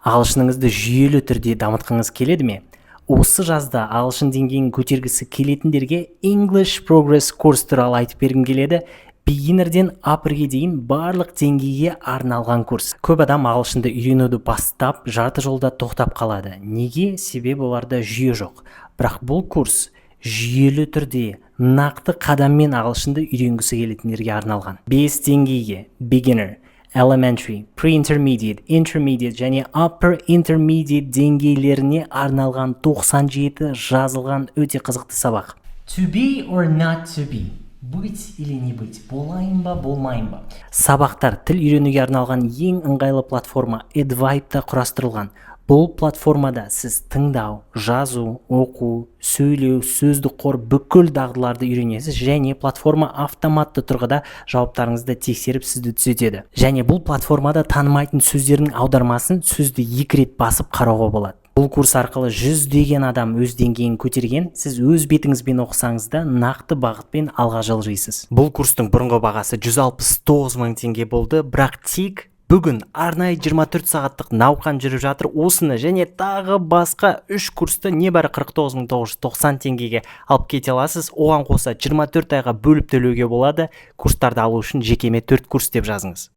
Ағылшыныңызды жүйелі түрде дамытқыңыз келеді ме? Осы жазда ағылшын деңгейін көтергісі келетіндерге English Progress курс туралы айтып бергім келеді. Beginner-ден upper-ге дейін барлық деңгейге арналған курс. Көп адам ағылшынды үйренуді бастап, жарты жолда тоқтап қалады. Неге? Себебі оларда жүйе жоқ. Бірақ бұл курс жүйелі түрде, нақты қадаммен ағылшынды үйренгісі келетіндерге арналған. Бес деңгейге: beginner, elementary, pre-intermediate, intermediate және upper intermediate деңгейлеріне арналған 97 жазылған өте қызықты сабақ. To be or not to be. Быть или не быть. Болайын ба, болмайын ба. Сабақтар тіл үйренуге арналған ең ыңғайлы платформа Edvibe-та құрастырылған. Бұл платформада сіз тыңдау, жазу, оқу, сөйлеу, сөздік қор, бүкіл дағдыларды үйренесіз және платформа автоматты тұрғыда жауаптарыңызды тексеріп, сізді түзетеді. Және бұл платформада танымайтын сөздердің аудармасын сөзді екі рет басып қарауға болады. Бұл курс арқылы жүздеген адам өз деңгейін көтерген. Сіз өз бетіңізбен оқысаңыз да, нақты бағытпен алға жылжисыз. Бұл курстың бұрынғы бағасы 169 мың теңге болды, бірақ тек бүгін арнайы 24 сағаттық науқан жүріп жатыр. Осыны және тағы басқа үш курсты небәрі 49 990 теңгеге алып кете аласыз. Оған қоса 24 айға бөліп төлеуге болады. Курстарды алу үшін жекеме «төрт курс» деп жазыңыз.